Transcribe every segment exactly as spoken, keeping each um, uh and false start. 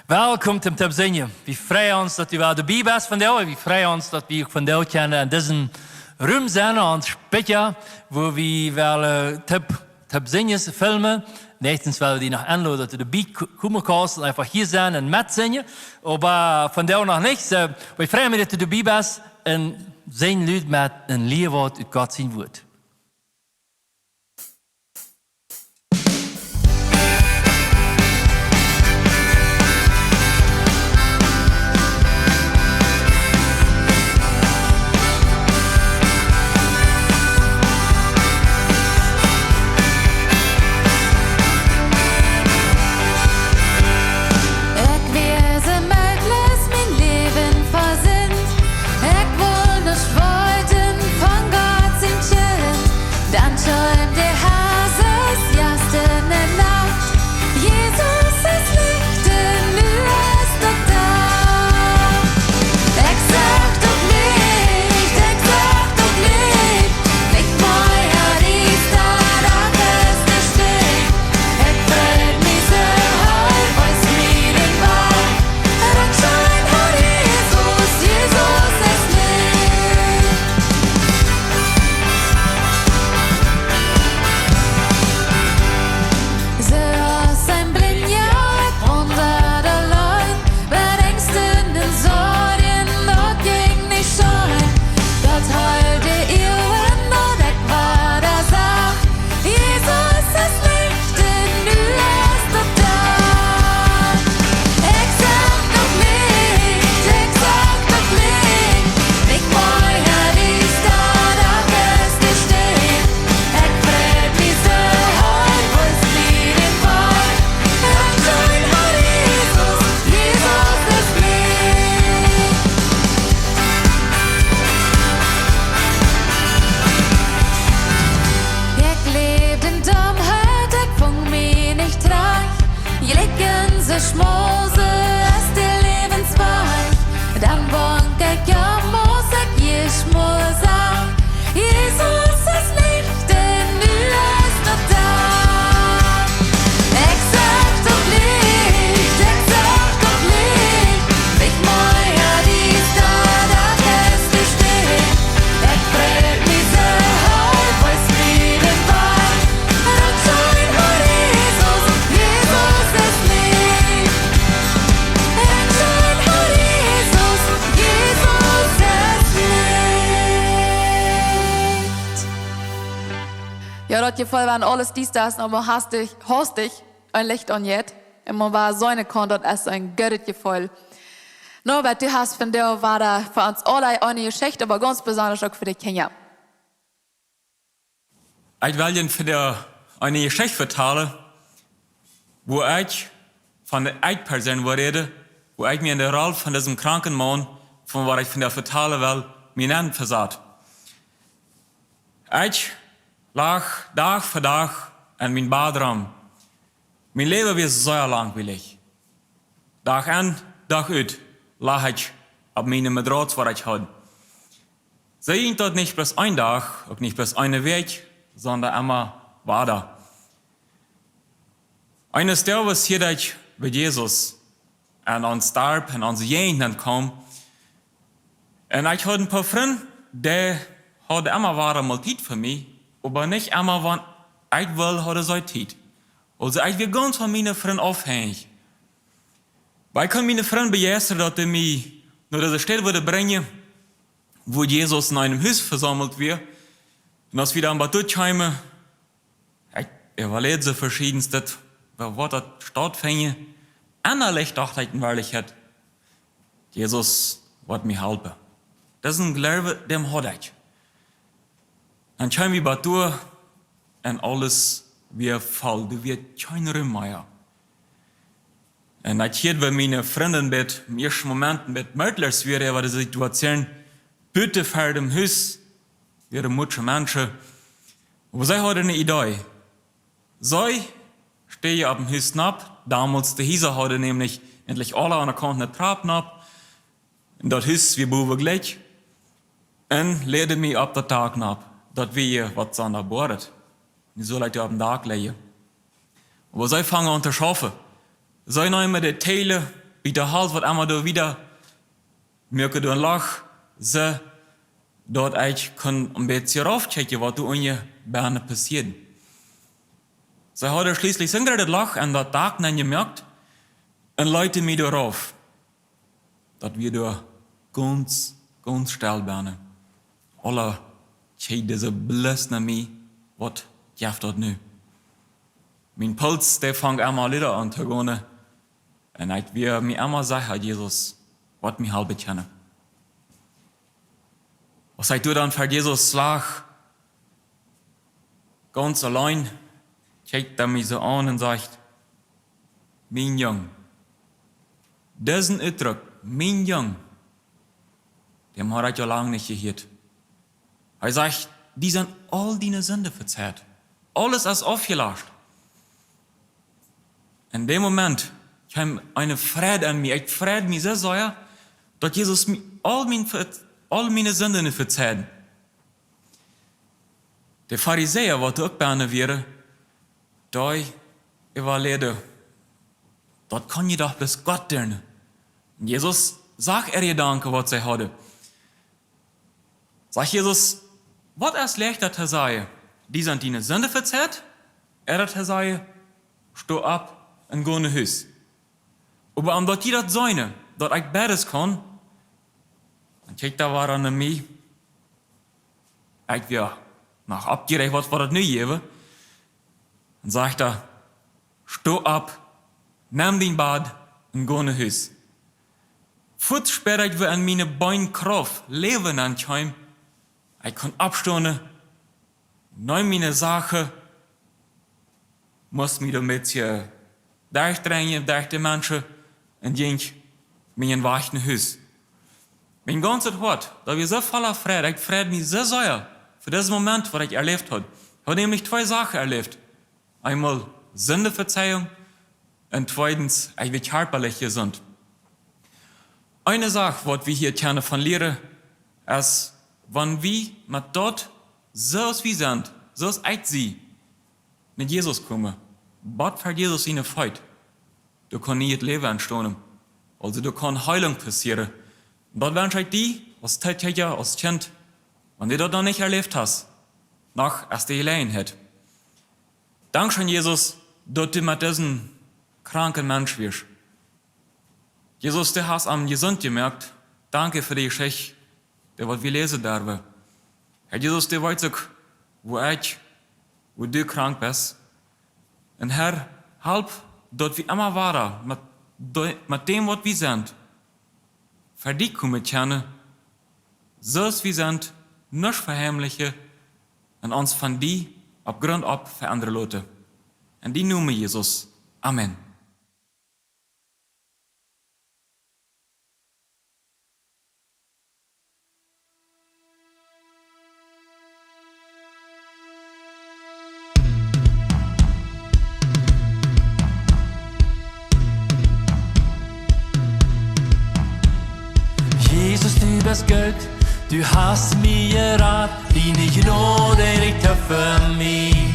Welkom toom Toop Sinjen. Wie freien ons, daut du wada doabie best vondoag. Wie freien ons, daut wie uk vondoag kjennen en disen Rum sennen, ons Spikja, wua wie wellen Toop, Toop Sinjen filmen. Näakjstens well wie die noch enloden, daut du doabie ko-, komen kaust un eefach hia sennen un metsinjen. Oba vondoag noch nich. Soo, wie freien ons, daut du doabie best un seenen Lud met een Liewoat ut Gott sien Wuat. Ekj wia soo mootloos, mien Läwen vesinnt. Ekj wull nuscht weeten von Gott sien Kjint. Dan kjeem de Harr, soo jast enne Nacht. Jesus es Licht un nu es daut doa. Ekj sach daut Licht, ekj sach daut Licht. Nich mea diesta, daut es de Stich. Ekj freid mie soo, hee wiest mie dän Wajch. Daut schient, Harr Jesus, Jesus es Licht. Soo aus een Blinja, ekj waundad auleen, met Enjsten un Sorjen, daut jinkj nich scheen. Daut heeld de Uagen, daut ekj wada sach. Jesus es Licht un nu es daut doa. Ekj sach daut Licht, ekj sach daut Licht. Nich mea diesta, daut es de Stich. Ekj freid mie soo, hee wiest mie dän Wajch. Daut schient, Harr Jesus, Jesus es Licht. Ekj läwd en Dommheit, ekj funk mie nich trajcht. Jlikj en soo schmol, soo es de Läwenswajch. Dan wunk ekj om, aus ekj ieescht mol sach. Jesus es Licht un nu es daut doa. Ekj sach daut Licht, ekj sach daut Licht. Nich mea diesta, daut es de Stich. Ekj freid mie soo, hee wiest mie dän Wajch. Daut schient, Harr Jesus, Jesus es Licht. Daut schient, Harr Jesus, Jesus es Licht. Jo, daut Jefeel, wan aules diesta es, oba haustich, haustich een Licht aunjeit. Un mau wada seenen kaun, daut es een goodet Jefeel. Norbert, du hast vondoag wada fa ons aula eene Jeschicht, oba gaunz besonda uk fa de Kjinja. Ekj well junt vondoag eene Jeschicht vetalen, wua ekj von de Ekj-Persoon wull räden, wua ekj mie en de Roll von disen kranken Maun, von waut ekj vondoag vetalen well, mie nenn vesat. Ekj lach Dach fa Dach en mien Bad rom. Mien Läwen wia sea langwielich. Dach en, Dach ut lach ekj opp miene Matrauz, waut ekj haud. Soo jinkj daut nich bloos een Dach, uk nich bloos eene Wäakj, sonda emma wada. Eines Doages hieed ekj, woo Jesus en ons Darp, en onse Jäajent nenn kjeem. Un ekj haud een poa Frind, dee hauden emma wada mol Tiet fa mie, oba nich emma, wan ekj wull, hauden see Tiet. Aulsoo ekj wia gaunz von miene Frind aufhenjich. Oba ekj kunn miene Frind bejeistren, daut see mie no dise Städ wudden brinjen, wua Jesus en eenem Hus vesaumelt wia. Un aus wie dan bat doa kjeemen, ekj äwaläd soo veschiednet, woo, waut daut stautfinjen. Ennalich docht ekj en Werkjlichkjeit, Jesus woat mie halpen. Daut es een Gloowen, dän haud ekj. Dan kjeemen wie bat doa un aules wia voll, doa wia kjeen Rum mea. Un ekj hieed, woo miene Frind bat em ieeschten Moment bat mootloos wieren äwa de Situation, buten ver däm Hus wieren mutsche Menschen. Oba see hauden eene Idee. See steajen opp däm Hus nopp, domols de Hiesa hauden nämlich endlich aula aun de Kaunt eene Trap nopp, un daut Hus wia bowen jlikj, un läden mie opp daut Dak nopp. Daut wia waut Sondaboaret. Nu sull ekj doa oppem Dak lijen. Oba see fungen aun to schaufen. See neemen de Täle, bie de Hals, waut emma doa wieda, muak doa een Loch, soo daut ekj kunn een bät raufkjikjen, waut doa unjen bennen passieed. See hauden schlieslich sien grootet Loch en daut Dak nenjemoakt un leeten mie doa rauf. Daut wia doa gaunz, gaunz stell bennen. Aula kjikjten soo bloos no mie, waut jeft daut nu? Mien Puls, dee funk emma luda aun to gonen. Un ekj wia mie emma secha, Jesus woat mie halpen kjennen. Aus ekj doa dan ver Jesus lach, gaunz auleen, kjikjt hee mie soo aun un sajcht: "Mien Jung." Disen Utdruck, "Mien Jung", dän haud ekj aul lang nich jehieet. Hee sajcht: "Die sent aul diene Sinden vejäft. Aules es aufjelascht." En däm Moment kjeem eene Freid aun mie. Ekj freid mie soo sea, daut Jesus mie aul mien Ve-, aul miene Sinden vejäft. De Farisäa, waut uk bennen wieren, dee äwaleewen: "Daut kaun je doch bloos Gott doonen." Un Jesus sach äare Jedanken, waut see hauden. Sajcht Jesus: "Waut es leichta to sajen? Die sent diene Sinden vejäft, ooda to sajen: Sto opp un go no Hus?" Oba omdaut jie daut seenen, daut ekj beides kaun, dan kjikjt hee wada no mie. Ekj wia noch oppjerächt, waut wia daut nu jewast? Un sajcht hee: "Sto opp, nemm dien Bad un go no Hus." Fuaz spieed ekj, woo en miene Been Krauft, Läwen aunjeem. Ekj kunn oppstonen, neem miene Sachen, must mie doa een bät derchdränjen, derch de Menschen, un jinkj mienen Wajch no Hus. Mien gaunzet Hoat, daut wia soo volla Freid. Ekj freid mie soo sea fa disen Moment, waut ekj erläft haud. Ekj haud nämlich twee Sachen erläft. Eemol Sindenvejäfunk un tweedens, ekj wia kjarpalich jesunt. Eene Sach, waut wie hia kjennen von lieren, es, wan wie met daut, soo aus wie sent, soo aus ekj sie, no Jesus komen, bat ver Jesus siene Feet, doa kaun nie daut Läwen entstonen. Aulsoo, doa kaun Heilunk passieren. Un daut wensch ekj die, aus Tieenja, aus Kjint, wan du daut noch nich erläft hast, noch es de Jeläajenheit. Dankscheen, Jesus, daut du met disen kranken Mensch wieescht. Jesus, du hast am jesunt jemoakt. Danke fa de Jeschicht, dee waut wie läsen derwen. Herr Jesus, du weetst uk, woo ekj, woo du krank best. Un Herr, help, daut wie emma wada met de-, met däm, waut wie sent, ver die komen kjennen, soo aus wie sent, nuscht veheimlichen un ons von die opp Grunt opp veendren loten. En dienen Nomen, Jesus. Amen. Jesus, du best goot, du hast mie jerat, diene Jnod rieekjt fa mie.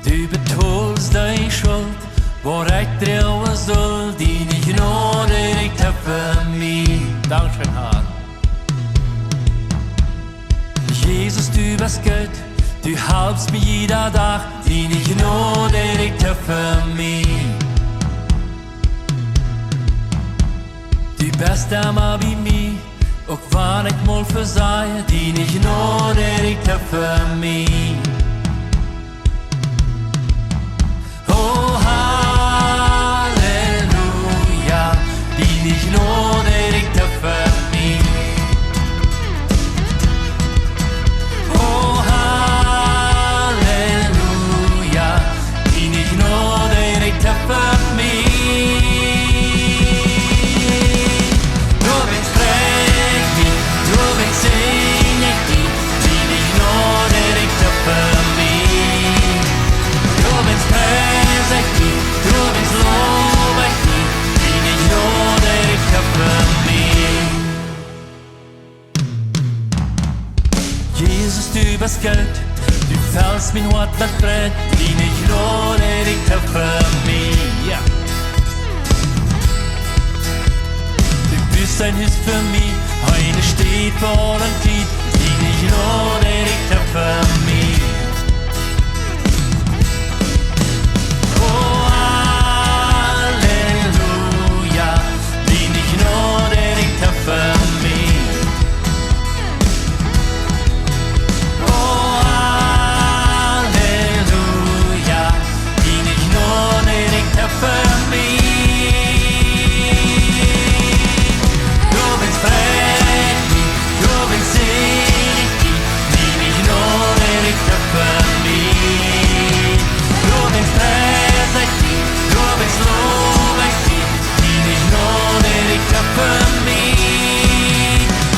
Du betolst de Schult, waut ekj droagen sull, diene Jnod rieekjt fa mie. Dankscheen, Herr. Jesus, du best goot, du halpst mie jieda Dach, diene Jnod rieekjt fa mie. Du best emma bie mie, uk wan ekj mol vesaj, diene Jnod rieekjt fa mie. O halleluja, diene Jnod rieekjt fa mie. O halleluja, diene Jnod rieekjt fa mie. Doawäajen preis ekj die, doawäajen sinj ekj die, diene Jnod rieekjt fa mie. Doawäajen preis ekj die, doawäajen low ekj die, diene Jnod rieekjt fa mie. Jesus, du best goot, du fellst mien Hoat met Freid, diene Jnod rieekjt fa mie. Jo. Sent es fa mie eene Städ voll Tiet, diene Jnod rieekjt fa mie. Oh, Halleluja, diene Jnod rieekjt fa mie. Oh, Halleluja, diene Jnod rieekjt fa mie. Doawäajen pries ekj die, doawäajen sän ekj die, diene Jnod rieekjt fa mie. Doawäajen pries ekj die, doawäajen low ekj die, diene Jnod rieekjt fa mie.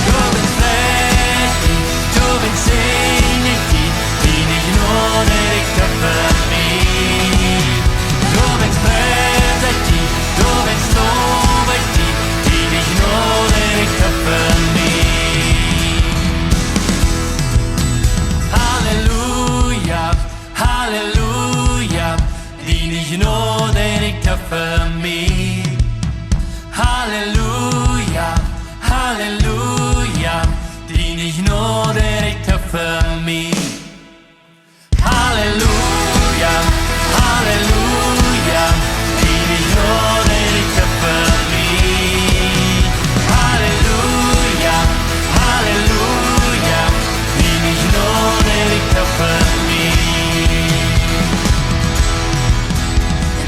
Doawäajen pries ekj die, doawäajen sän ekj die, diene Jnod rieekjt fa mie. Doawäajen pries ekj die, doawäajen low ekj die, diene Jnod rieekjt fa mie. Halleluja, Halleluja, diene Jnod rieekjt fa mie. Halleluja, Halleluja, diene Jnod rieekjt fa mie. Halleluja, Halleluja, diene Jnod rieekjt fa mie. Halleluja, Halleluja, diene Jnod rieekjt fa mie.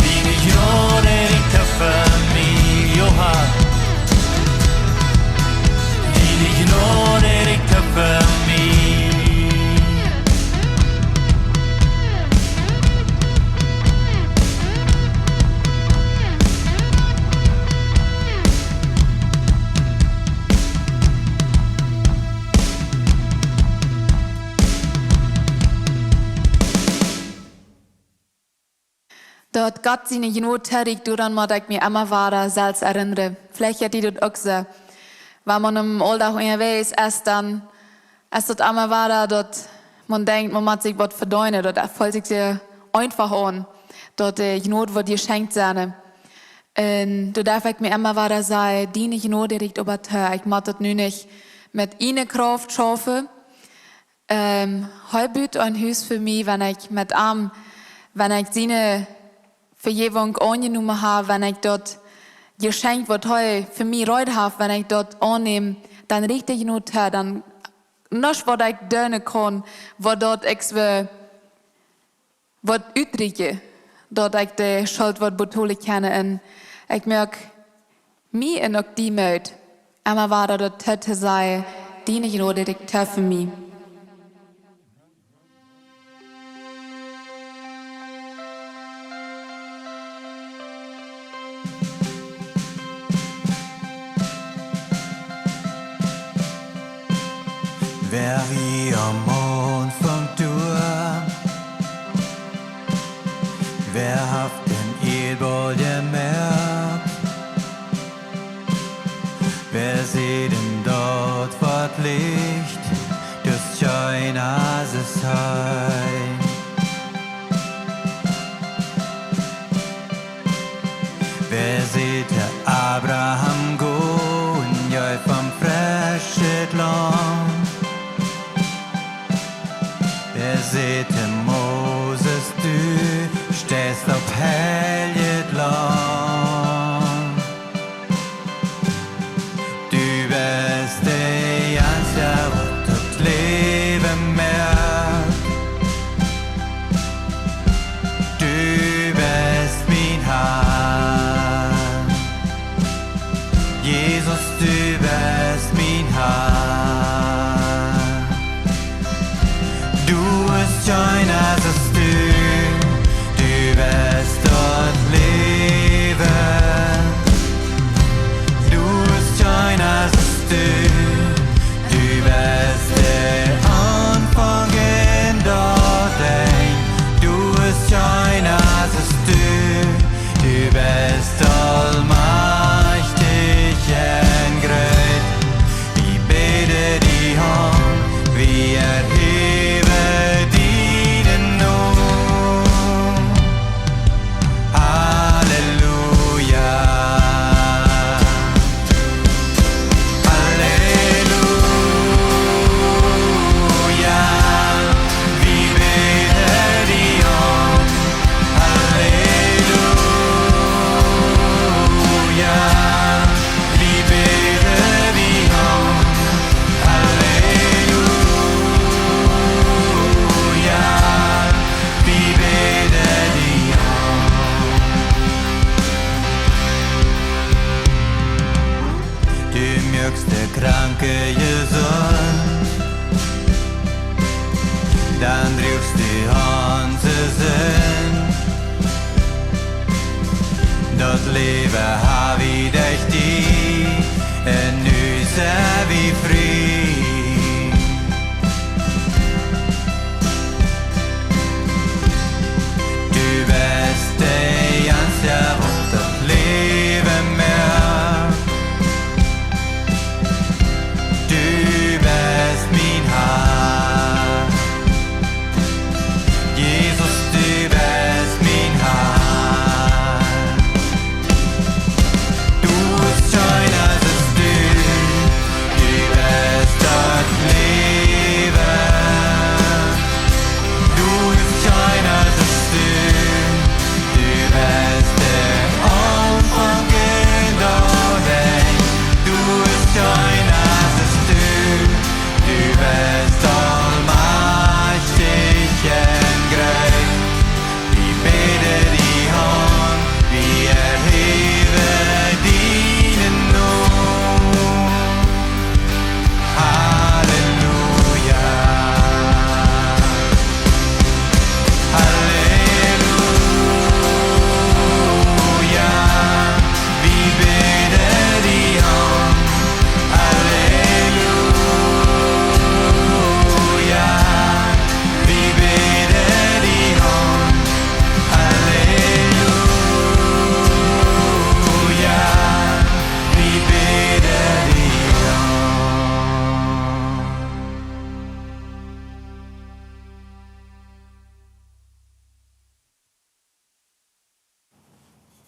Diene Jnod rieekjt fa mie, Johan. Diene Jnod rieekjt fa mie. Daut Gott siene Jnod trigj, doaraun mott ekj mie emma wada selfst erinnren. Veleicht jeit die daut uk soo. Wan maun em Auldach unjawäajes es, dan es daut emma wada daut maun denkjt, maun mott sikj waut vedeenen. Daut feelt sikj sea eefach aun, daut de Jnod woat jeschenkjt sennen. Un doa darf ekj mie emma wada sajen, diene Jnod rieekjt oba too. Ekj mott daut nu nich met ieejne Krauft schaufen. Ähm, hee but een Hus fa mie, wan ekj met am, wan ekj siene Vejäwunk aunjenomen hab, wan ekj daut Jeschenkj, waut hee fa mie reed haft, wan ekj daut aunnäm, dan rieekjt de Jnod too, dan nuscht, waut ekj doonen kaun, waut daut ekj wie, waut utrieekjen, daut ekj de Schult waut betolen kaun. Un ekj moak mie un uk die Moot, emma wada daut too to sajen, diene Jnod rieekjt too fa mie. Wäa hia aum Aunfank wia, wäa haft dän Eadbodem jemoakt? Wäa säd am daut woat Licht, daut scheen aus et schiend? Wäa säd to Abraham: Go un jeef am fresche Launt? Wäa säd to Moses: Du steist opp heiljet Launt? Du best de eensja, waut daut Läwen moakt. Du best mien Har.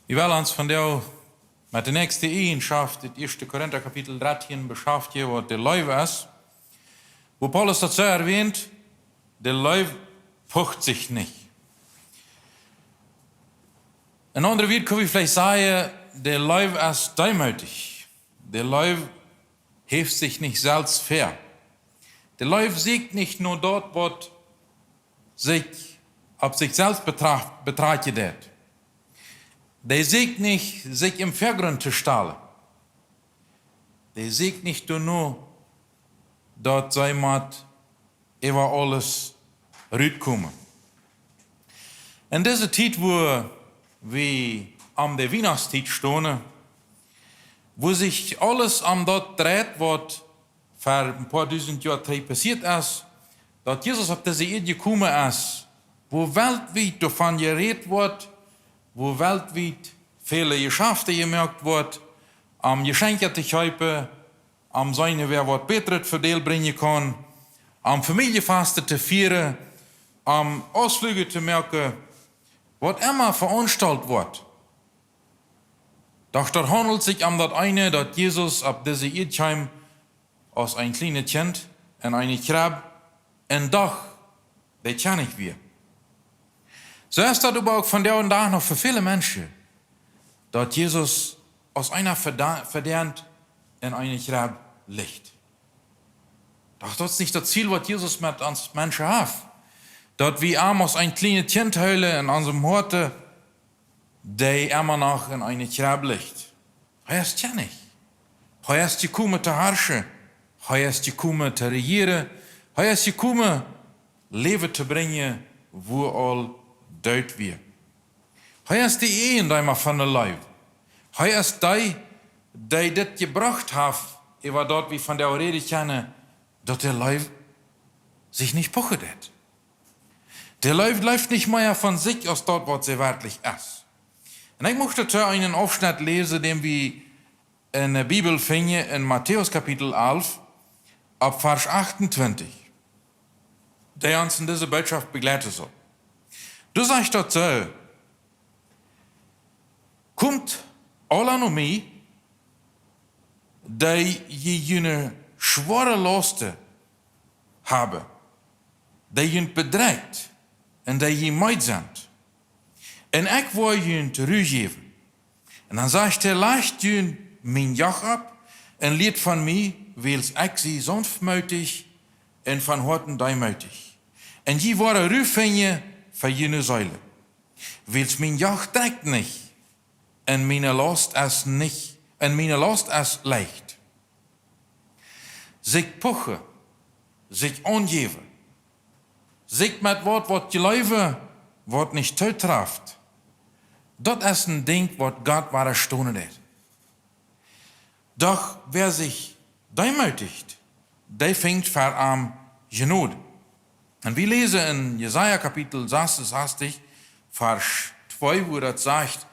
Wie wellen ons vondoag met de näakjste Ieejenschoft, daut ieeschte Korinta Kapitel dartieen, beschaftjen, waut de Leew es. Woo Paulus daut soo erwähnt, de Leew pucht sikj nich. En aundre Wieed kjenn wie veleicht sajen, de Leew es deemootich. De Leew heft sikj nich selfst väa. De Leew sieekjt nich no daut, waut sikj opp sikj selfst betracht, betrakjen deit. Dee sieekjt nich, sikj em Väagrunt to stalen. Dee sieekjt nich doano, daut see mott äwa aules rutkomen. En dise Tiet, wua wie aun de Wienachtstiet stonen, wua sikj aules om daut dreit, waut ver een poa dusent Joa trigj passieet es, daut Jesus opp dise Ieed jekomen es, wua weltwiet doavon jerät woat, wua weltwiet väle Jeschafte jemoakt woat, om Jeschenkja to kjeepen, om seenen, wäa waut bätret fa däl brinjen kaun, om Famieljefasten to fieren, om Ausflüge to moaken, waut emma veaunstalt woat. Doch daut haundelt sikj om daut eene, daut Jesus opp dise Ieed kjeem aus een kjlienet Kjint en eene Kjrebb, un doch de Kjennich wia. Soo es daut oba uk vondoag dän Dach noch fa väle Menschen, daut Jesus aus eena veda-, vedeent en eene Kjrebb licht. Doch daut es nich daut Ziel, waut Jesus met ons Menschen haft. Daut wie am aus een kjlienet Kjint hoolen en onsem Hoat, dee emma noch en eene Kjrebb licht. Hee es Kjennich. Hee es jekomen to harschen. Hee es jekomen to rejieren. Hee es jekomen Läwen to brinjen, wua aul Doot wia. Hee es de Ieejendeema von de Leew. Hee es dee, dee dit jebrocht haft, äwa daut wie vondoag räden kjennen, daut de Leew sikj nich puchen deit. De Leew leeft nich mea von sikj aus daut, waut see werkjlich es. Un ekj mucht doatoo eenen Aufschnett läsen, dän wie en de Bibel finjen en Matäus Kapitel alf, opp Varsch achtuntwintich, dee ons en dise Bootschoft bejleiden saul. Doa sajcht daut soo: Komt aula no mie, dee jie june schwoare Lausten haben, dee junt bedrekjt un dee jie meed sent, un ekj woa junt Ru jäwen. Un dan sajcht hee: Lajcht junt mien Joch opp un lieet von mie, wiels ekj sie saunftmootich un von Hoaten deemootich. Un jie woaren Ru finjen fa june Seelen. Wiels mien Joch drekjt nich un miene Laust es nich, un miene Laust es leicht. Sikj puchen, sikj aunjäwen, sikj met waut, waut jleewen, waut nich tootraft, daut es een Dinkj, waut Gott wadastonen deit. Doch wäa sikj deemootijcht, dee finjt ver am Jnod. Un wie läsen en Jesaja Kapitel sasunsastich, Varsch twee, wua daut sajcht: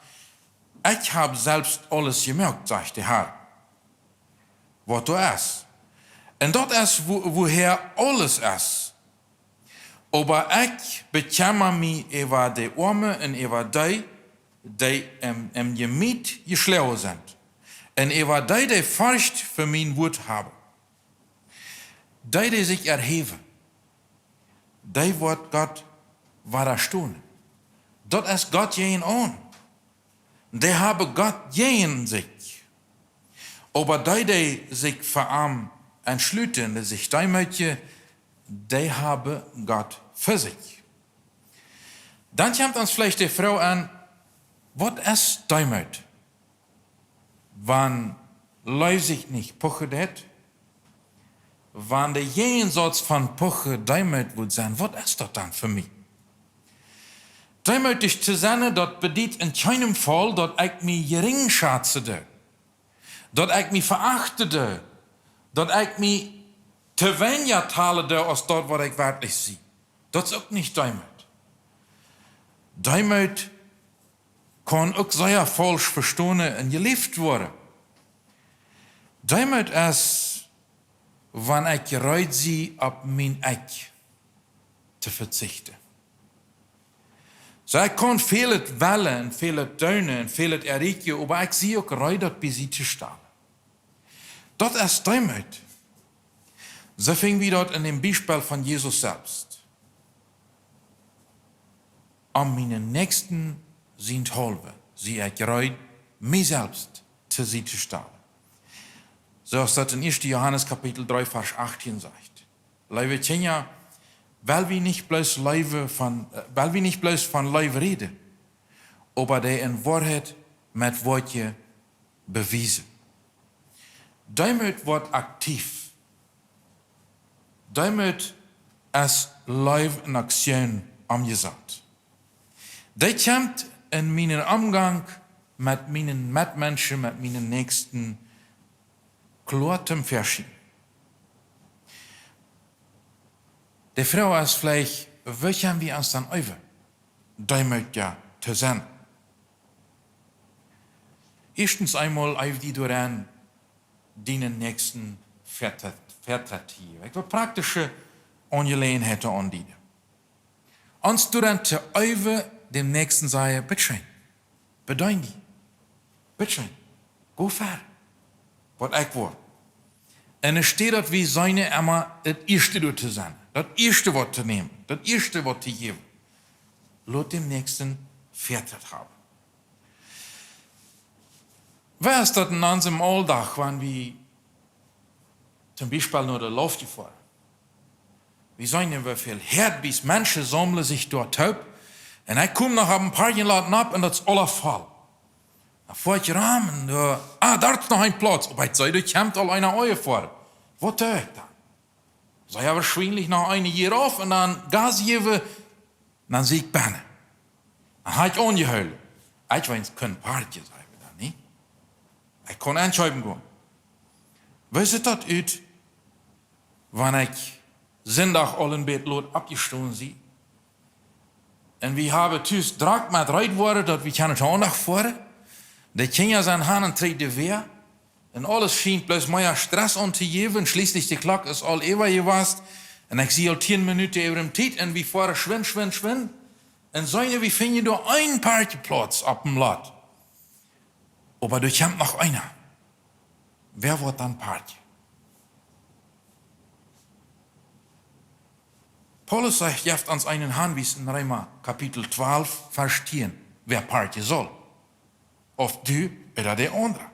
Ekj hab selfst aules jemoakt, sajcht de Herr, waut doa es. Un daut es, wua-, wuahäa aules es. Oba ekj bekjemma mie äwa de Oame un äwa dee, dee em, em Jemiet jeschloagen sent, un äwa dee, dee Forcht fa mien Wuat haben. Dee, dee sikj erhäwen, dee woat Gott wadastonen. Daut es Gott jäajenaun. Dee haben Gott jäajen sikj. Oba dee, dee sikj fa am entschluten, dee sikj deemootjen, dee haben Gott fa sikj. Dan kjemt ons veleicht de Froag aun: Waut es Deemoot? Wan Leew sikj nich puchen deit, wan de Jäajensauz von puchen Deemoot wudd sennen, waut es daut dan fa mie? Deemootich to sennen, daut bediet en kjeenem Faul, daut ekj mie jerinj schazen doo, daut ekj mie veachten doo, daut ekj mie to weinja talen doo aus daut, waut ekj werkjlich sie. Daut es uk nich Deemoot. Deemoot kaun uk sea faulsch vestonen un jeläft woaren. Deemoot es, wan ekj reed sie, opp mien Ekj to vezichten. Soo, ekj kaun väl wellen un väl doonen un väl erreichen, oba ekj sie uk reed, daut bie Sied to stalen. Daut es Deemoot. Soo finj wie daut en däm Biespel von Jesus selfst. Om mienen Näakjsten sienthaulwen sie ekj reed, mie selfst to Sied to stalen. Soo aus daut en ieeschte Johanes Kapitel dree, Varsch achtieen sajcht. Leewe Kjinja, well wie nich bloos leewen von, äh, well wie nich bloos von Leew räden, oba dee en Woarheit met Woakjen bewiesen. Deemoot woat aktiv. Deemoot es Leew en Aktion omjesat. Dee kjemt en mienen Omgank met miene Metmenschen, met mienen Näakjsten kloa toom Väaschien. De Froag es veleicht, woo kjenn wie ons dan äwen, deemootja to sennen? Ieeschtens eemol äw die doaraun, dienen Näakjsten Väartrakj, Väartrakj to jäwen. Ekj well praktische Aunjeläajenheiten aundieden. Ons doaraun to äwen, däm Näakjsten sajen: "Bitte schön, bedeen die. Bitte schön, go ver, waut ekj well." Un enne Städ daut wie sennen emma daut ieeschte doa to sennen, daut ieeschte waut to nämen, daut ieeschte waut to jäwen, lot däm Näakjsten Väartrakj haben. Woo es daut en onsem Auldach, wan wie toom Biespel no de Loft foaren? Wie seenen, woo väl Häad, woo väl Menschen saumlen sikj doa toop. Un ekj kom noch opp een Parking Lot nopp un daut es aula voll. Dan foa ekj rom un doa, ah, doa es noch een Plauz. Oba ekj see, doa kjemt aul eena aunjefoaren. Waut doo ekj dan? See, jo, woarschienlich noch eene hia auf un dan Gas jäwen, dan sie ekj bennen. Dan hab ekj aunjehoolen. Ekj weens kunn parkjen, saj wie dan, nä? Ekj kunn enschaufen gonen. Woo sitt daut ut, wan ekj Sindach aul een bät lot oppjestonen sie? Un wie haben tus drock met reed woaren, daut wie kjennen Sindach foaren. De Kjinja sent han un trigj de Wäaj. Un aules schient bloos mea Stress auntojäwen. Schlieslich de Klock es aul äwa jewast. Un ekj sie aul tieen Minuten äwa de Tiet. Un wie foaren schwind, schwind, schwind. Un seenen, wie finjen doa een Parkplauz opp däm Lot. Oba doa kjemt noch eena. Wäa woat dan parkjen? Paulus sajcht, jeft ons eenen Hanwies en Reema Kapitel twalf, Varsch tieen, wäa parkjen saul. Auf du ooda de aundra.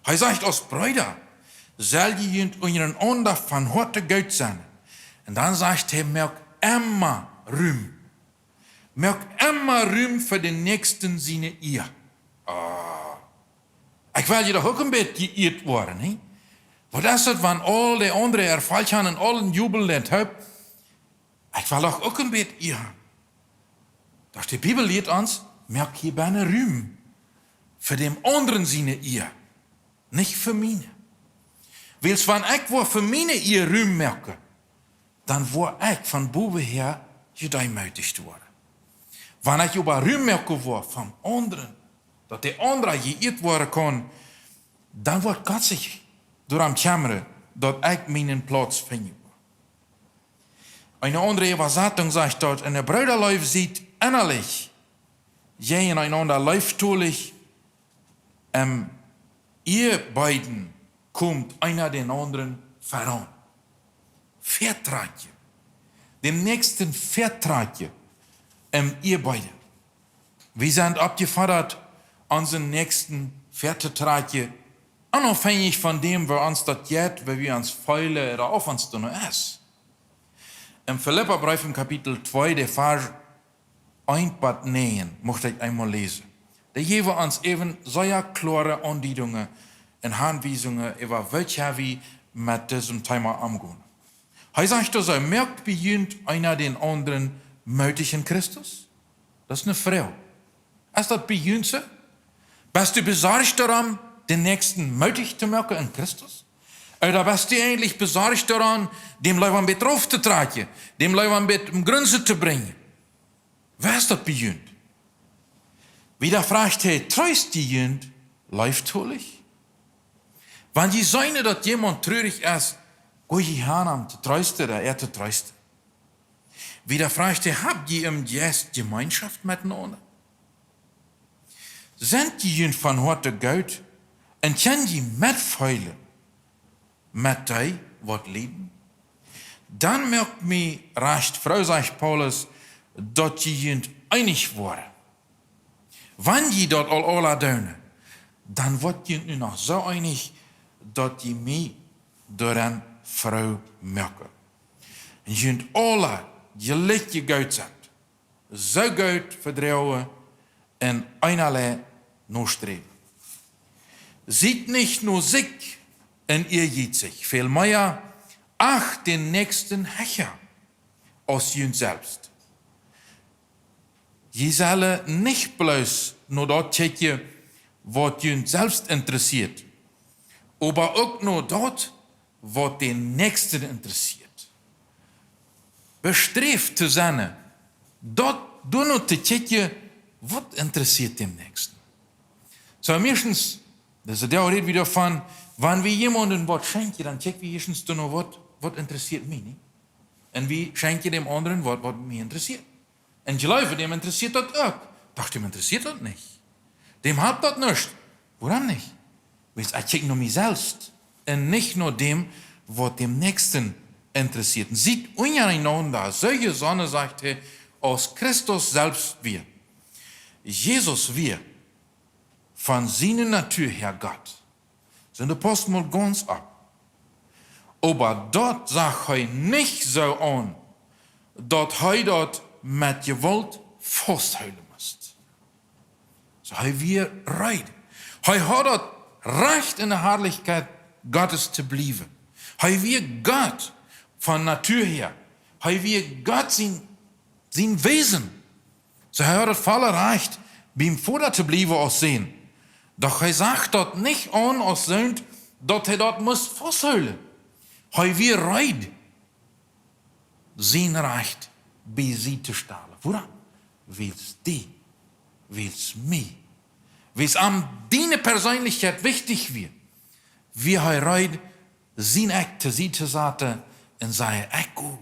Hee sajcht: "Aus Breeda sell jie junt unjarenaunda von Hoaten goot sennen." Un dan sajcht hee: "Moakt emma Rum." Moakt emma Rum fa dän Näakjsten siene Ea. Ah. Ekj well je doch uk een bät jeieet woaren, nä? Waut es daut, wan aul de aundre Erfolg haben un aul een Jubel un Hoop? Ekj well doch uk een bät Ea haben. Doch de Bibel lieet ons, moak hia bennen Rum fa däm aundren siene Ea, nich fa miene. Wiels wan ekj woa fa miene Ea Rum moaken, dan woa ekj von bowen häa jedeemootijcht woaren. Wan ekj oba Rum moaken woa von aundren, daut de aundra jeieet woaren kaun, dan woat Gott sikj doarom kjemmren, daut ekj mienen Plauz finjen woa. Eene aundre Äwasatunk sajcht daut: "En de Breedaleew siet ennalich jäajenenaunda leeftolich, em Eabeeden komt eena dän aundren veraun." Väatrakjen. Däm Näakjsten väatrakjen em Eabeeden. Wie sent oppjefodat, onsen Näakjsten väatotrakjen, onafhängich von däm, woo ons daut jeit, woo wie ons feelen ooda auf ons doano es. Em Filippabreef em Kapitel twee, de Varsch eent bat näajen, mucht ekj eemol läsen. Dee jäwen ons äwen sea kloare Aundietungen un Hanwiesungen äwa woo wie met disem Thema omgonen. Hee sajcht doa soo: "Moakt bie junt eena dän aundren mootich en Christus?" Daut es eene Froag. Es daut bie junt soo? Best du besorcht doarom, dän Näakjsten mootich to moaken en Christus? Ooda best du eejentlich besorcht doarom, däm leewa een bät rauf to trakjen, däm leewa een bät em Grunzen to brinjen? Woo es daut bie junt? Wieda froagt hee: "Treest jie junt leeftolich?" Wan jie seenen, daut jemaunt truarich es, go jie han, am to treesten ooda äa to treesten? Wieda fruach hee: Hab jie em Jeist Jemeenschoft met enaunda? Sent jie junt von Hoaten goot un kjenn jie metfeelen met dee, waut lieden? Dan moakt mie rajcht froo, sajcht Paulus, daut jie junt eenich woaren. Wan jie daut aul aula doonen, dan woat junt nu noch soo eenich, daut jie mie doaraun froo moaken. Un junt aula jlikj goot sent, soo goot vedroagen un eenalei nosträwen. Siet nich no sikj un eajietsich, väl mea acht dän Näakjsten hecha aus junt selfst. Jie sellen nich bloos no daut kjikjen, waut junt selfst interessieet, oba uk no daut, waut dän Näakjsten interessieet. Besträft to sennen, daut doano to kjikjen, waut interessieet dän Näakjsten. Soo, meistens, daut es de Rät wada von, wan wie jemaunden waut schenkjen, dan kjikj wie ieeschtens doano, waut, waut interessieet mie, nä? Un wie schenkjen däm aundren waut, waut mie interessieet. Un jleew, däm interessieet daut uk. Doch däm interessieet daut nich. Däm halpt daut nuscht. Wuarom nich? Wiels ekj kjikj no mie selfst un nich no däm, waut dän Näakjsten interessieet. Un siet unjarenaunda soo jesonnen, sajcht hee, aus Christus selfst wia. Jesus wia von siene Natua häa Gott. Sent de Apostel mol gaunz opp. Oba daut sach hee nich soo aun, daut hee daut met Jewault fausthoolen must. Soo, hee wia reed. Hee haud daut Rajcht, en de Harlichkjeit Gottes to bliewen. Hee wia Gott von Natua häa. Hee wia Gott sien, sien Wesen. Soo, hee haud daut volle Rajcht, biem Voda to bliewen aus Sän. Doch hee sach daut nich aun aus soont, daut hee daut must fausthoolen. Hee wia reed, sien Rajcht bie Sied to stalen. Wuarom? Wiels die, wiels mie. Wiels am diene Perseenlichkjeit wichtich wia, wia hee reed, sien Ekj to Sied to saten un sajen: Ekj go.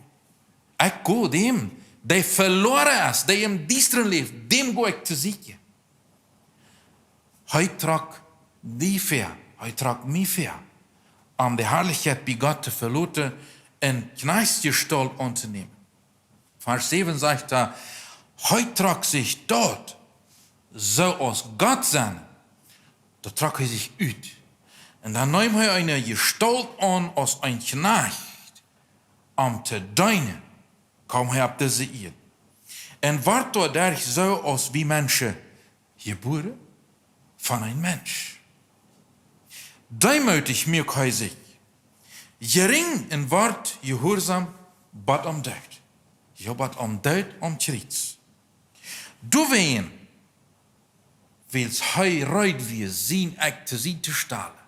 Ekj go däm, dee veloaren es, dee em Diestren läft, däm go ekj to sieekjen. Hee trock die väa, hee trock mie väa, om de Harlichkjeit bie Gott to veloten un Kjnajchtsjestault auntonämen. Varsch säwen sajcht doa: Hee trock sikj daut, soo aus Gott sennen, daut trock hee sikj ut. Un dan neem hee eene Jestault aun aus een Kjnajcht, om to deenen, kjeem hee opp dise Ieed. Un wort doaderch soo aus wie Menschen jebuaren von een Mensch. Deemootich muak hee sikj jerinj un wort jehuarsom bat aum Doot. Jo, bat aum Doot aum Kjriez. Doawäajen, wiels hee reed wia, sien Ekj to Sied to stalen,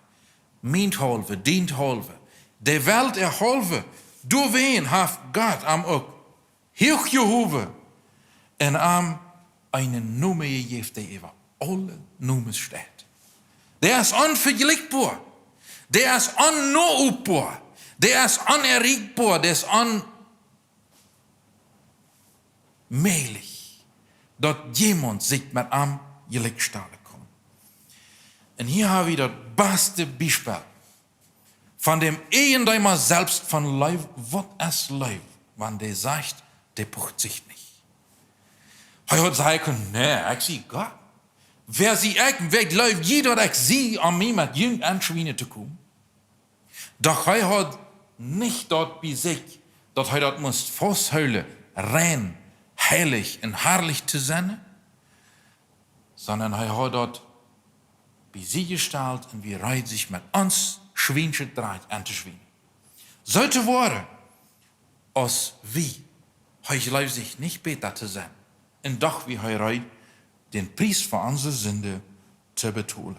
mienthaulwen, dienthaulwen, de Welt äa haulwen, doawäajen haft Gott am uk huach jehowen un am eenen Nomen jejäft, dee äwa aule Nomes steit. Dee es onvejlikjboa. Dee es onnoopboa. Dee es onerreichboa. Dee es onmäajlich, daut jemaunt sikj met am jlikjstalen kaun. Un hia hab wie daut baste Biespel von däm Eejendeema selfst von Leew. Waut es Leew? Wan dee sajcht, dee pucht sikj nich. Hee haud sajen kunt: Nä, ekj sie Gott. Wäa sie ekj, wäa jleew jie, daut ekj sie, om mie met junt auntoschwienen to komen? Doch hee haud nich daut bie sikj, daut hee daut must fausthoolen, rein, heilich un harlich to sennen, sonda hee haud daut bie Sied jestalt un wia reed, sikj met ons schwienschet Drakj auntoschwienen. Soo to woaren aus wie. Hee jleewd sikj nich bäta to sennen. Un doch wia hee reed, dän Pries fa onse Sind to betolen.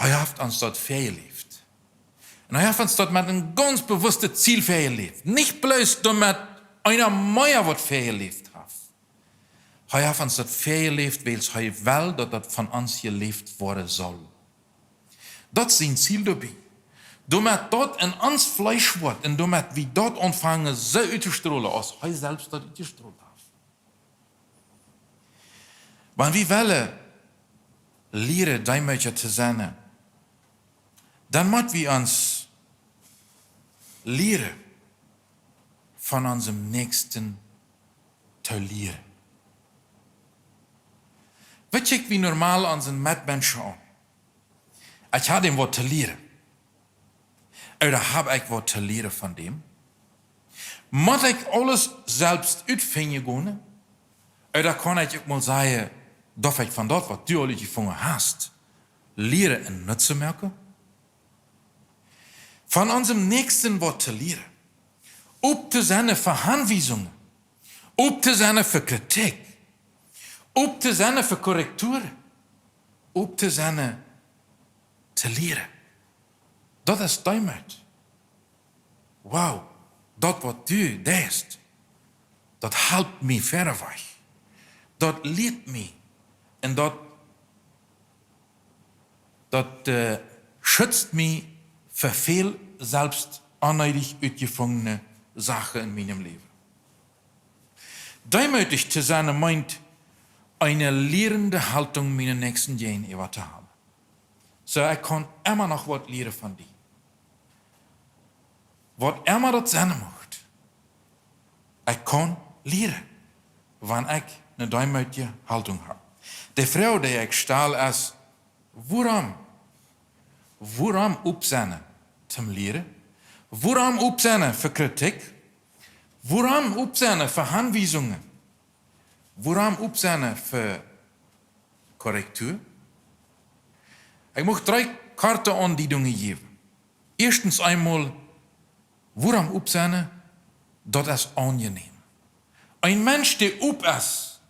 Hee haft ons daut väajeläft. Un hee haft ons daut met een gaunz bewusstet Ziel väajeläft. Nich bloos doamet eena mea waut väajeläft haft. Hee haft ons daut väajeläft, wiels hee well, daut daut von ons jeläft woaren saul. Daut es sien Ziel doabie. Doamet daut en ons Fleesch woat un doamet wie daut aunfangen soo uttostrolen aus hee selfst daut utjestrolt haft. Wan wie wellen lieren, Deemootja to sennen, dan mott wie ons lieren von onsem Näakjsten to lieren. Wie kjikjen wie normal onse Metmenschen aun. Ekj hab däm waut to lieren. Ooda hab ekj waut to lieren von däm? Mott ekj aules selfst utfinjen gonen? Ooda kaun ekj uk mol sajen, daut ekj von daut, waut du aul utjefungen hast, lieren un Nutz moaken? Von onsem Näakjsten waut to lieren. Op to sennen fa Aunwiesungen. Op to sennen fa Kjritik. Op to sennen fa Korrektur. Op to sennen to lieren. Daut es Deemoot. Wow, daut waut du deist, daut halpt mie wieda wajch. Daut lieet mie. Un daut, daut, äh, schutzt mie fa väl selfst onneedich utjefungene Sachen en mienem Läwen. Deemootich to sennen meent, eene liernde Haltung mienen Näakjsten jäajenäwa to haben. Soo, ekj kaun emma noch waut lieren von die. Waut emma daut sennen mucht, ekj kaun lieren, wan ekj eene deemootje Haltung hab. De Froag, dee ekj stal, es, wuarom? Wuarom op sennen toom lieren? Wuarom op sennen fa Kjritik? Wuarom op sennen fa Aunwiesungen? Wuarom op sennen fa Korrektur? Ekj mucht dree korte Aundiedungen jäwen. Ieeschtens eemol, wuarom op sennen, daut es aunjenäm. Een Mensch, dee op es,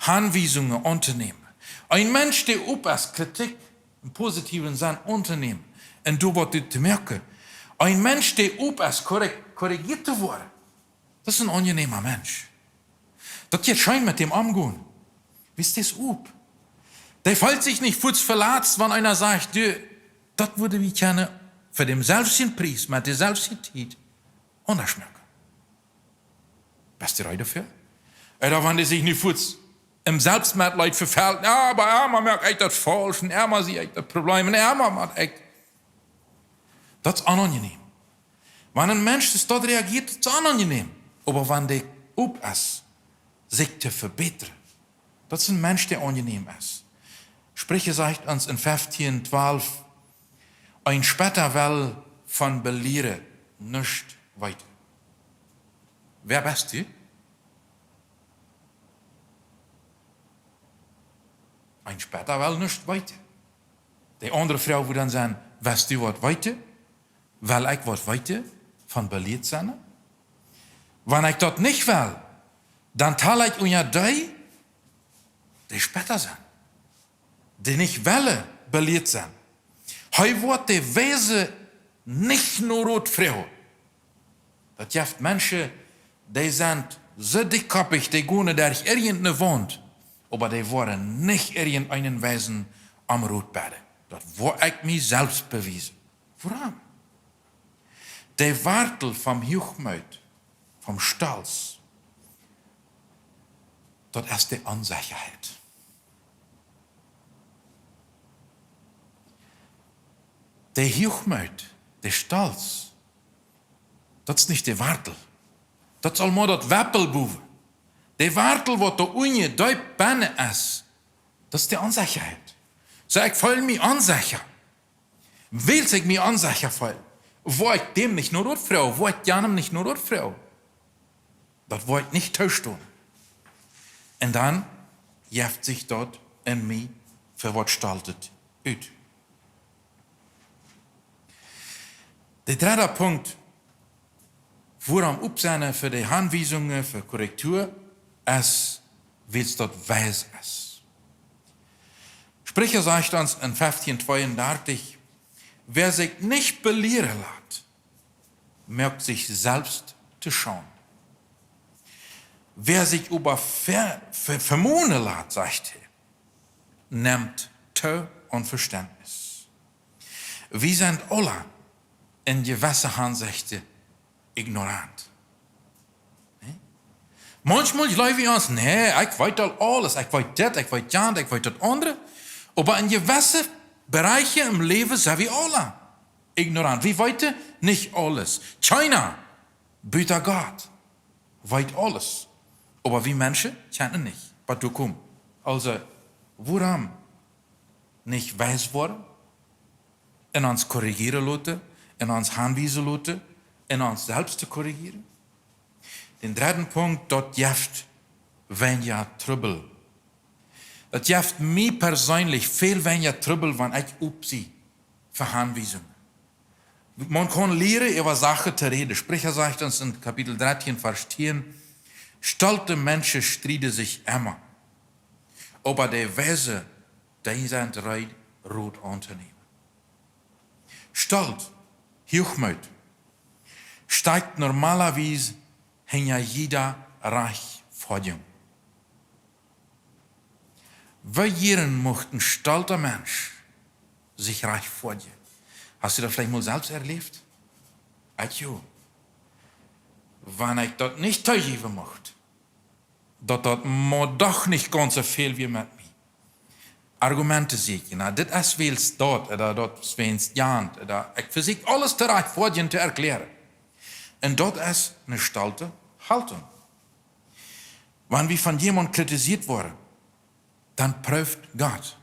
Aunwiesungen auntonämen. Een Mensch, dee op es, Kjritik em positiewen Senn auntonämen un doa waut ut to moaken. Een Mensch, dee op es, korrek-, korrigieet to woaren. Daut es een aunjenäma Mensch. Daut jeit scheen met däm omgonen. Wiels dee es op. Dee feelt sikj nich fuaz veletzt, wan eena sajcht, du, daut wudden wie kjennen fa dämselwjen Pries, met deeselwje Tiet, aundasch moaken. Best du reed doafäa? Ooda wan dee sikj nu fuaz em Selfstmetleet vefelt, jo, oba emma moak ekj daut faulsch, un emma sie ekj daut Problem, un emma moak ekj. Daut es onaunjenäm. Wan een Mensch soo reagieet, daut es onaunjenäm. Oba wan dee op es, sikj to vebätren, daut es een Mensch, dee aunjenäm es. Spricha sajcht ons en feftieen twalf, een Spetta well von Belieren nuscht weeten. Wäa best du? Een Spetta well nuscht weeten. De aundre Froag wudd dan sennen, west du waut weeten? Well ekj waut weeten von belieet sennen? Wan ekj daut nich well, dan tal ekj unja dee, dee Spetta sent, dee nich wellen belieet sennen. Hee woat de Weise nich no Rot froagen. Daut jeft Menschen, dee sent soo dickkoppich, dee gonen derch irjent eene Waunt, oba dee woaren nich irjent eenen Weisen om Rot bäden. Daut woa ekj mie selfst bewiesen. Wuarom? De Wartel vom Huachmoot, vom Stolz, daut es de Onsechaheit. De Huachmoot, de Stolz, daut es nich de Wartel. Daut es aulemol daut Weppel bowen. De Wartel, waut doa unjen deep bennen es, daut es de Onsechaheit. Soo, ekj feel mie onsecha. Wiels ekj mie onsecha feel, woa ekj däm nich no Rot froagen, woa ekj jenem nich no Rot froagen. Daut woa ekj nich toostonen. Un dan jeft sikj daut en mie fa waut Stoltet ut. De dredde Punkt, wuarom op sennen fa de Aunwiesungen, fa Korrektur, es, wiels daut weis es. Spricha sajcht ons en feftieen tweeundartich, wäa sikj nich belieren lat, moakt sikj selfst to Schaund. Wäa sikj oba ver-, ver-, vemonen lat, sajcht hee, nemt too aun Vestentnis. Wie sent aula en jewesse Hansechten ignorant. Nä? Maunchmol jleew wie ons, nä, ekj weet aul aules, ekj weet dit, ekj weet jant, ekj weet daut aundre. Oba en jewesse Bereiche em Läwen sent wie aula ignorant. Wie weeten nich aules. Kjeena, buta Gott, weet aules. Oba wie Menschen kjennen nich, waut doa kjemt. Aulsoo, wuarom nich weis woaren un ons korrigieren loten, un ons aunwiesen loten, un ons selfst to korrigieren? Dän dredden Punkt, daut jeft weinja Trubbel. Daut jeft mie perseenlich väl weinja Trubbel, wan ekj op sie fa Aunwiesungen. Maun kaun lieren, äwa Sachen to räden. Spricha sajcht ons en Kapitel dartieen, Varsch tieen: Stolte Menschen strieden sich immer, oba de Weise, dee sent reed, Rot auntonämen. Stolt, Huachmoot, steit normalerwies hinja jieda Rajchtfoadjunk. Woo jieren mucht een stolta Mensch sikj rajchtfoadjen? Hast du daut veleicht mol selfst erläft? Ekj jo. Wan ekj daut nich toojäwen mucht, daut daut mau doch nich gaunz soo väl wia met mie. Argumente sieekjen, na, dit es wiels daut, ooda daut es wiels jant, ooda ekj vesieekj aules to rajchtfoadjen, to erklären. Un daut es eene stolte Haltung. Wan wie von jemaunt kritisiert woaren, dan prooft Gott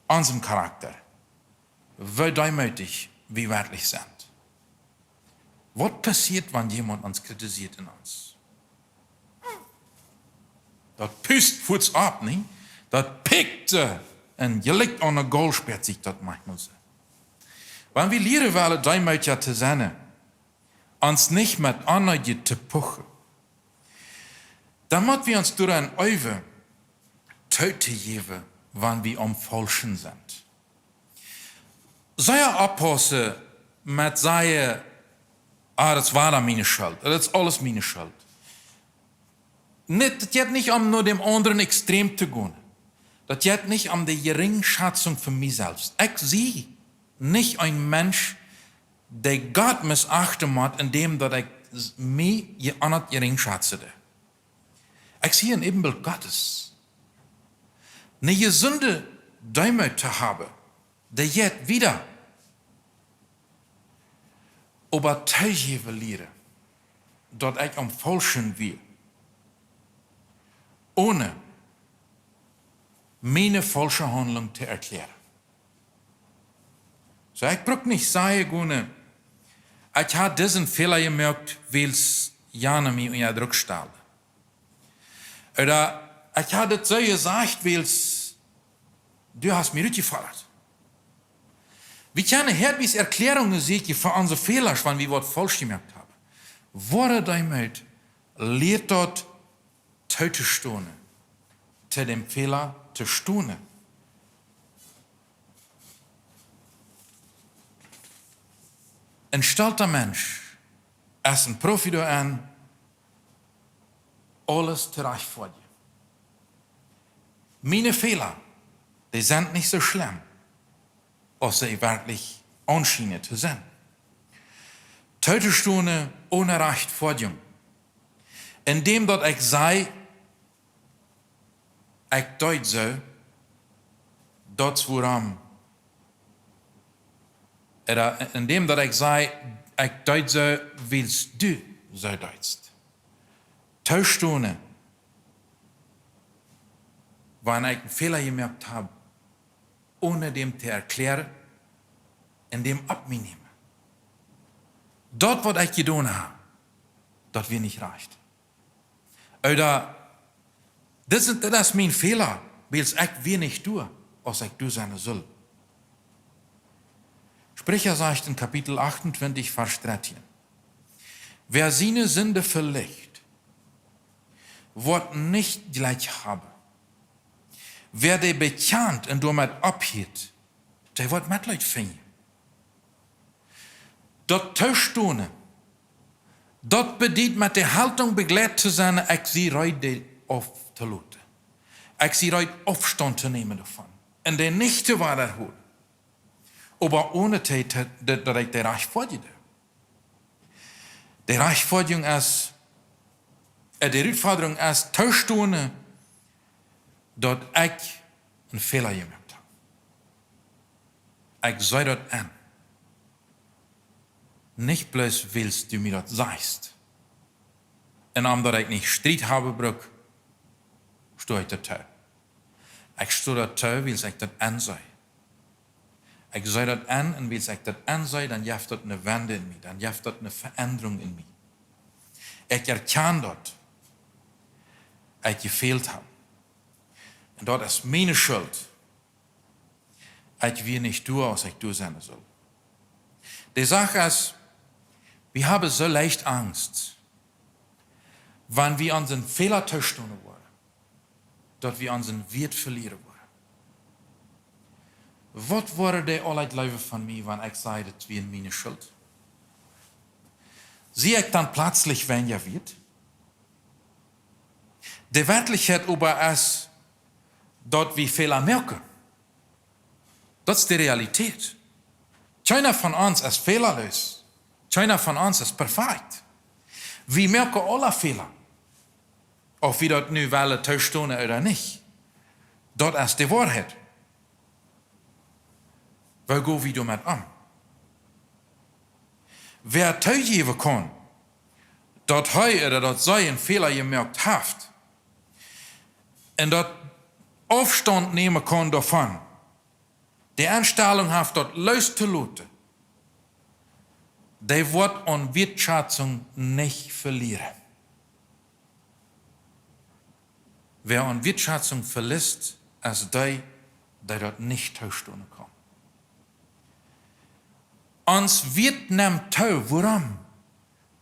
onsen Charakter, woo deemootich wie werkjlich sent. Waut passieet, wan jemaunt ons kritisiert un ons? Daut pust fuaz opp, nä? Daut pikjt, äh, un jlikjt aun eene Gaul, spieet sikj daut maunchmol soo. Wan wie lieren wellen, deemootja to sennen, ons nich met aundre to puchen, dan mott wie ons doaraun äwen, tootojäwen, wan wie aum Faulschen sent. Sea oppaussen met sajen, ah, daut es wada miene Schult, daut es aules miene Schult. Nä, daut jeit nich om no däm aundren Extrem to gonen. Daut jeit nich om de Jeringschatzunk von mie selfst. Ekj sie nich een Mensch, dee Gott missachten mott, endäm daut ekj s-, mie je-, aundasch jeringschatze. Ekj sie een Äwenbilt Gottes. Eene jesunde Deemoot to haben, dee jeit wieda. Oba toojäwen lieren, daut ekj aum Faulschen wia, onen miene faulsche Haundlunk to erklären. Soo, ekj bruck nich sajen kjennen, ekj hab disen Fäla jemoakt, wiels jana mie unja Druck stald. Ooda ekj hab dit soo jesajcht, wiels du hast mie rutjefaudat. Wie kjennen hia bloos Erkläarungen sieekjen fa onse Fäla, wan wie waut faulsch jemoakt haben. Woare Deemoot lieet daut, tootostonen, to däm Fäla to stonen. Een stolta Mensch es een Profi doaraun, aules to rajchtfoadjen. Miene Fäla, dee sent nich soo schlemm, aus see werkjlich aunschienen to sennen. Tootostonen one Rajchtfoadjunk. Endäm daut ekj saj, ekj deed soo, daut es wuarom. Ooda endäm daut ekj saj, ekj deed soo, wiels du soo deedst. Toostonen, wan ekj een Fäla jemoakt hab, onen däm to erklären un däm opp mie nämen. Daut, waut ekj jedonen hab, daut wia nich rajcht. Ooda, dit es, dit es mien Fäla, wiels ekj wia nich doa, aus ekj doa sennen sull. Spricha sajcht en Kapitel achtuntwintich, Varsch dartieen: Wäa siene Sind velicht, woat nich Jlekj haben. Wäa dee bekjant un doamet opphieet, dee woat Metleet finjen. Daut toostonen, daut bediet met de Haltung begleit to sennen, ekj sie reed, dee auftoloten. Ekj sie reed, Aufstand to nämen doavon. Un dee nich to wadaholen. Oba one daut, daut, daut ekj de Rajchtfoadjunk doo. De Rajchtfoadjunk es, äh, de Rutfodrunk es, toostonen, daut ekj een Fäla jemoakt hab. Ekj see daut en. Nich bloos wiels du mie daut sajchst. Un omdaut ekj nich Striet haben bruck, sto ekj daut too. Ekj sto daut too, wiels ekj daut ensee. Ekj see daut en, un wiels ekj daut ensee, dan jeft daut eene Wendunk en mie, dan jeft daut eene Veendrunk en mie. Ekj erkjan daut ekj jefält hab. Un daut es miene Schult. Ekj wia nich doa, aus ekj doa sennen sull. De Sach es, wie haben soo leicht Angst, wan wie onsen Fäla toostonen woaren, daut wie onsen Wieet velieren woaren. Waut woaren dee aule jleewen von mie, wan ekj saj, daut wia miene Schult? Sie ekj dan pletslich weinja wieet? De Werkjlichkjeit oba es, daut wie Fäla moaken. Daut es de Realität. Kjeena von ons es fälaloos. Kjeena von ons es perfekt. Wie moaken aule Fäla. Auf wie daut nu wellen toostonen ooda nich. Daut es de Woarheit. Woo go wie doamet om? Wäa toojäwen kaun, daut hee ooda daut see een Fäla jemoakt haft, un daut Aufstaunt nämen kaun doavon, de Enstalunk haft, daut loos to loten, dee woat aun Wieetschätzunk nich velieren. Wäa aun Wieetschätzunk velist, es dee, dee daut nich toostonen kaun. Ons Wieet nemt too, wuarom?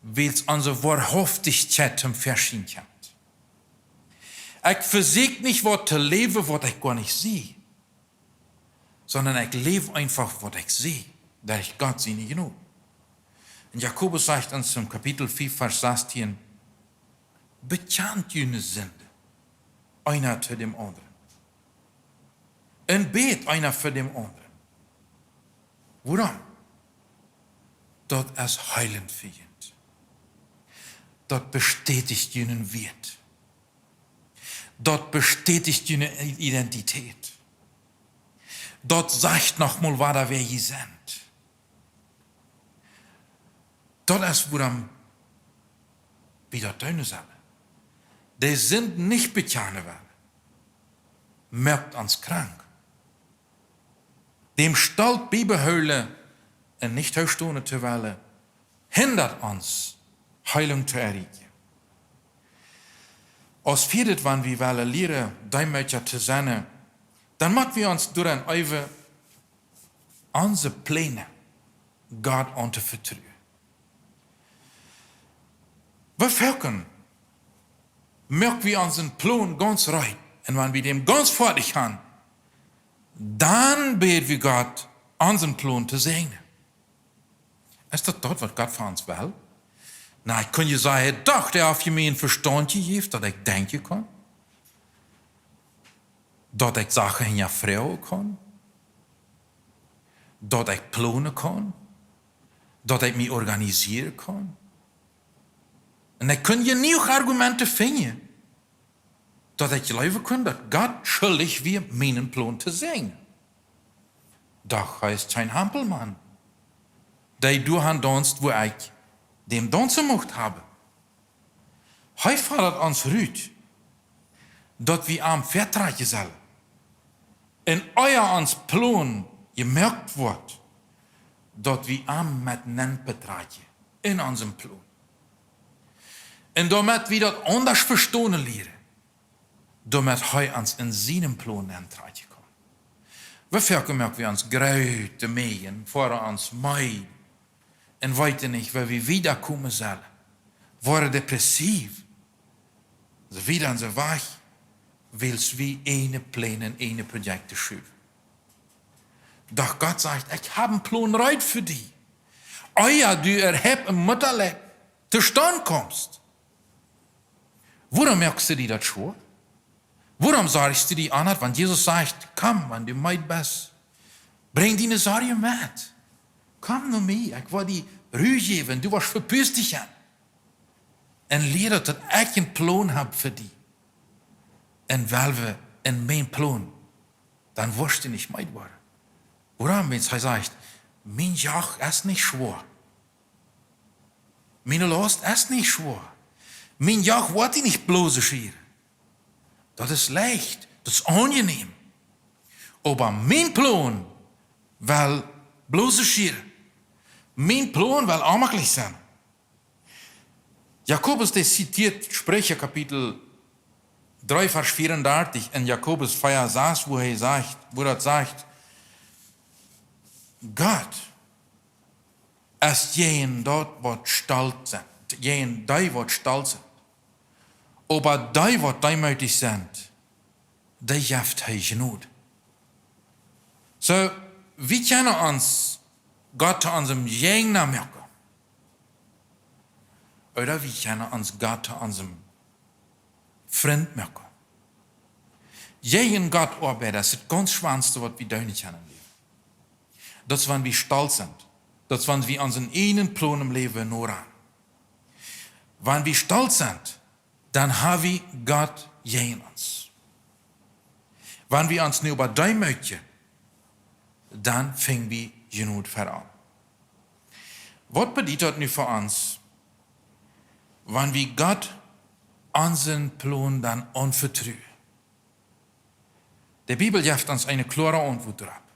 Wiels onse Woarhaftichkjeit toom Väaschien kjemt. Ekj vesieekj nich waut to läwen, waut ekj goanich sie, sonda ekj läw eefach waut ekj see, derch Gott siene Jnod. Un Jakobus sajcht ons em Kapitel fief, Varsch sastieen: Bekjant june Sinden, eena to däm aundren. Un bät eena fa däm aundren. Wuarom? Daut es heelent fa junt. Daut bestäticht junen Wieet. Daut bestäticht june Identität. Daut sajcht noch mol wada, wäa jie sent. Daut es, wuarom wie daut doonen sellen. De Sind nich bekjanen wellen, moakt ons krank. Däm Stolt biebehoolen un nich toostonen to wellen, hindat ons, Heilunk to erreichen. Aus vieedet, wan wie wellen lieren, Deemootja to sennen, dan motten wie ons doaraun äwen, onse Pläne Gott auntovetruen. Woo foaken moak wie onsen Plon gaunz reed, un wan wie däm gaunz foadich han, dan bäd wie Gott, onsen Plon to säajnen. Es daut daut, waut Gott fa ons well? Na, ekj kunn je sajen, doch, dee haft mie een Vestaunt jejäft, daut ekj denkjen kaun, daut ekj Sachen hinjafroagen kaun, daut ekj plonen kaun, daut ekj mie organisieren kaun. Un ekj kunn jenuach Argumenten finjen, daut ekj jleewen kunn, daut Gott schuldich wia, mienen Plon to säajnen. Doch hee es kjeen Hampelmaun, dee doa aun daunst, wua ekj däm daunzen mucht haben. Hee fodat ons rut, daut wie am vetrakjen sellen. Un ea ons Plon jemoakt woat, daut wie am met nenn betrakjen en onsen Plon. Un doamet wie daut aundasch vestonen lieren, doamet hee ons en sienen Plon nentrakjen kaun. Woo foaken moak wie ons groote Meajen, foaren ons meed un weeten nich, woo wie wieda komen sellen, woaren depressiv, soo wieda un soo wajch, wiels wie äare Pläne un äare Projekte schuwen. Doch Gott sajcht: Ekj hab een Plon reed fa die. Ea du äwahaupt em Muttaleib tostaunt kaust. Wuarom moakst du die daut schwoa? Wuarom sorjst du die aun daut? Wan Jesus sajcht: Komm, wan du meed best, Brinj diene Sorjen met. Komm no mie, ekj woa die Ru jäwen, du woascht vepust sennen. Un lia daut, daut ekj een Plon hab fa die. Un wiels wie en mien Plon, dan woascht du nich meed woaren. Wuarom? Wiels hee sajcht: "Mien Joch es nich schwoa. Miene Laust es nich schwoa. Mien Joch woat die nich bloos schieren. Daut es leicht, daut es aunjenäm. Oba mien Plon well bloos schieren. Mien Plon well aunjeneem sennen." Jakobus, dee zitieet Spricha Kapitel dree, Varsch vierendartich un Jakobus vea, sas, wua hee sajcht, wua daut sajcht: "Gott es jäajen daut waut stolt sent, jäajen dee waut stolt sent. Oba dee waut deemootich sent, dee jeft hee Jnod." Soo, wie kjennen ons Gott to onsem Jäajna moaken. Ooda wie kjennen ons Gott to onsem Frint moaken. Jäajen Gott oabeiden es daut gaunz schwoaste waut wie doonen kjennen em Läwen. Daut es wan wie stolt sent. Daut es wan wie onsen eenen Plon em Läwen noranen. Wan wie stolt sent, dan ha wie Gott jäajen ons. Wan wie ons nu oba deemootjen, dan finj wie Jnod fa am. Waut bediet daut nu fa ons, wan wie Gott onsen Plon dan aunvetruen? De Bibel jeft ons eene kloare Auntwuat doaropp.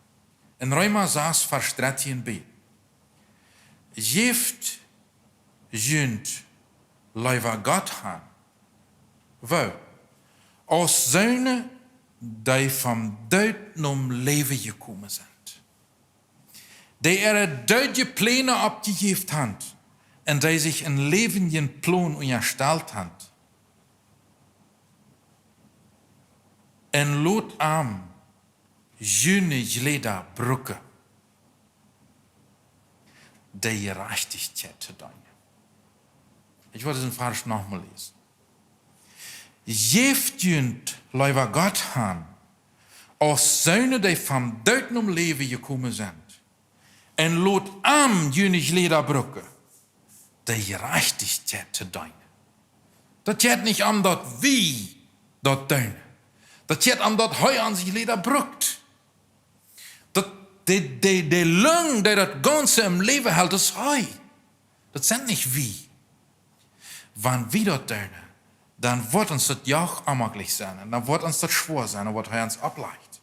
En Reema sas, Varsch dartieen b: "Jäft junt leewa Gott han, woo aus soone, dee vom Doot nom Läwen jekomen sent, dee äare doodje Pläne oppjejäft han un dee sikj een läwendjen Plon unjastalt han. Un lot am june Jlieda brucken, de Jerajchtichkjeit to doonen." Ekj well disen Varsch noch mol läsen. "Jäft junt leewa Gott han, aus soone, dee vom Doot nom Läwen jekomen sent, un lot am june Jlieda brucken, de Jerajchtichkjeit to doonen." Daut jeit nich om daut wie daut doonen. Daut jeit om daut hee onse Jlieda brukt. Daut, de, de, de Lung, dee daut gaunze em Läwen helt, es hee. Daut sent nich wie. Wan wie daut doonen, dan woat ons daut Joch aunjeneem sennen. Dan woat ons daut schwoa sennen, waut hee ons opplajcht.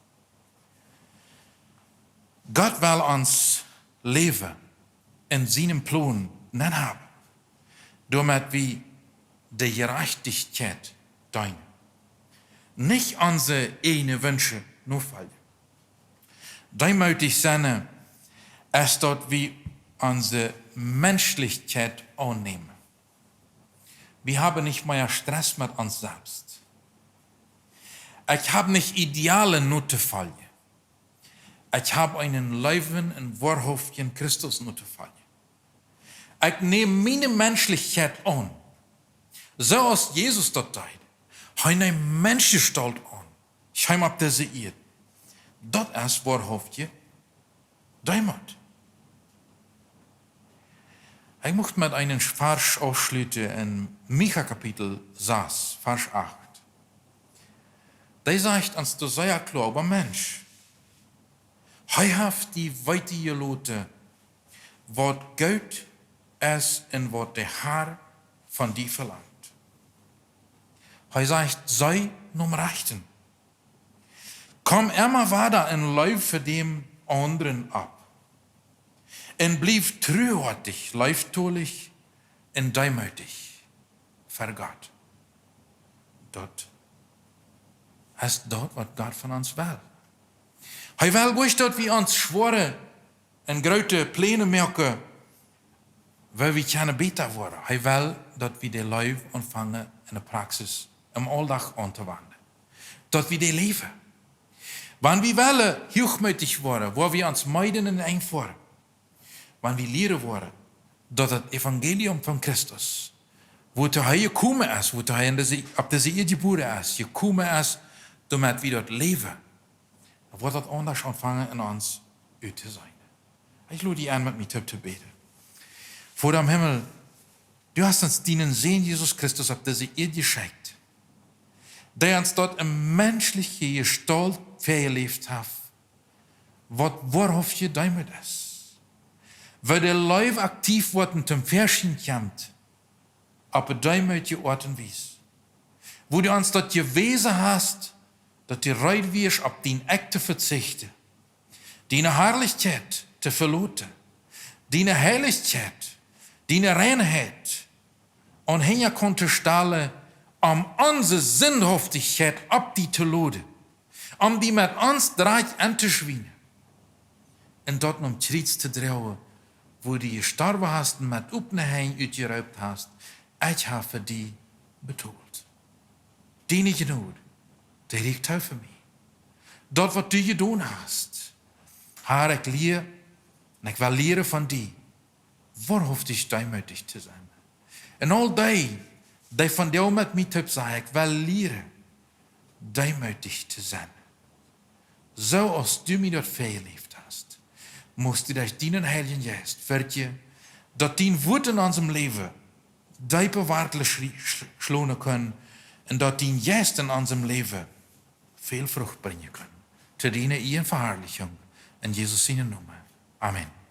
Gott well ons Läwen en sienen Plon nenn haben, doamet wie de Jerajchtichkjeit doonen. Nich onse eejne Wunschen nofoljen. Deemootich sennen es daut wie onse Menschlichkjeit aunnämen. Wie haben nich mea Stress met ons selfst. Ekj hab nich Idealen notofoljen. Ekj hab eenen leewen un woarhauftjen Christus notofoljen. Ekj näm miene Menschlichkjeit aun, soo aus Jesus daut deed. Hee neem Menschengestault aun, kjeem opp dise Ieed. Daut es woarhauftje Deemoot. Ekj mucht met eenen Varsch aufschluten en Micha Kapitel sas, Varsch acht. Dee sajcht ons doa sea kloa: "Oba Mensch, hee haft die weeten jeloten, waut goot es un waut de Har von die velangt." Hee sajcht: "Sie nom Rajchten. Komm emma wada en Leew fa dän aundren opp. Un bliew truhoatich, leeftolich un deemootich fa Gott." Daut es daut, waut Gott von ons well. Hee well nich, daut wie ons schwoare un groote Pläne moaken, woo wie kjennen bäta woaren. Hee well, daut wie de Leew aunfangen en de Praxis, em Auldach auntowanden. Daut wie dee läwen. Wan wie wellen huachmootich woaren, woa wie ons meeden un enj woaren. Wan wie lieren woaren, daut daut Evangelium von Christus, wuatoo hee jekomen es, wuatoo hee en dise, opp dise Ieed jebuaren es, jekomen es, doamet wie daut läwen, dan woat daut aundasch aunfangen en ons ut to seenen. Ekj lod die en, met mie toop to bäden. Voda em Himmel, du hast ons dienen Sän Jesus Christus opp dise Ieed jeschekjt, dee ons daut en menschliche Jestault väajeläft haft, waut woarhauftich jedeemootich es, woo de Leew aktiv woat un toom Väaschien kjemt, opp eene deemootje Oat un Wies, woo du ons daut jewäsen hast, daut du reed wieescht, opp dien Ekj to vezichten, diene Harlichkjeit to veloten, diene Heilichkjeit, diene Reinheit aun Hinjakaunt to stalen, om onse Sindhaftichkjeit opp die to loden, om die met ons Drakj entoschwienen un daut nom Kjriez to droagen, wua du jestorwen hast un met opne Henj utjeroopt hast: Ekj hab fa die betolt. Diene Jnod, dee rieekjt too fa mie. Daut, waut du jedonen hast, Har, ekj lia un ekj well lieren von die woarhauftich deemootich to sennen. Un aul dee, dee vondoag met mie toop sajen: Ekj well lieren deemootich to sennen, soo aus du mie daut väajeläft hast, muchst du derch dienen Heiljen Jeist wirkjen, daut dien Wuat en onsem Läwen deepe Wartlen schrie-, sch-, schlonen kaun un daut dien Jeist en onsem Läwen väl Frucht brinjen kaun to diene Ea un Veharlichunk. En Jesus sienen Nomen. Amen.